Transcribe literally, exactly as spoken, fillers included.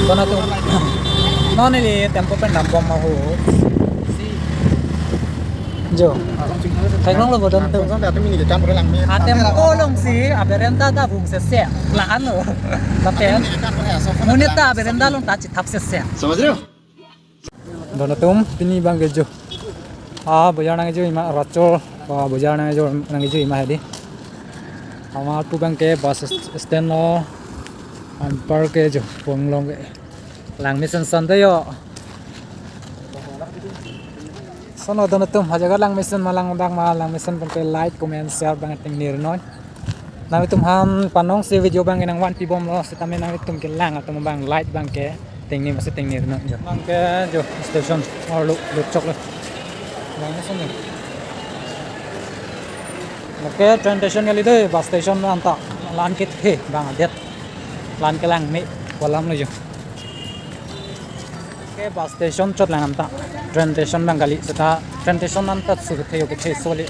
Donatum. Non neli tempo pen dambom ma ho. Si. Jo. Theklonglo bo donatum. Langsung sampai atumi ningkan pura langme. Atempo alongsi aberenda ta vung sese. Lahan lo. Lapen. Atumi ningkan pura ya, so. Monit ta aberenda along ta chithap sese. समझ रहे हो? Donatum, pini abang ke jo. Ah, bojar nangkejo ima rachor, ah, bojar nangkejo, nangkejo ima hedi. Amat pu abang ke bus stand lo, anpar ke jo, ponglong ke. Langmesen san ta jo. Lason donatum, ha jaga langmesen ma langdang ma langmesen abang ke like, comment, share abang tengnir noi. Nanglitum aphan panong si video abang ke nangvanpi bomlo, sitame nanglitum kelang atum abang light abang ke tengne masi tengnir noi jo. Abang ke jo station arlo lutchok lo. Abang ke sini. Oke, train station kali dei, bus station anta lan kethe abang adet. Lan kelang me kolam lo jo. Oke, bus station chot lang anta. Train station abang kali seta train station anta su kethe yo kethe soli.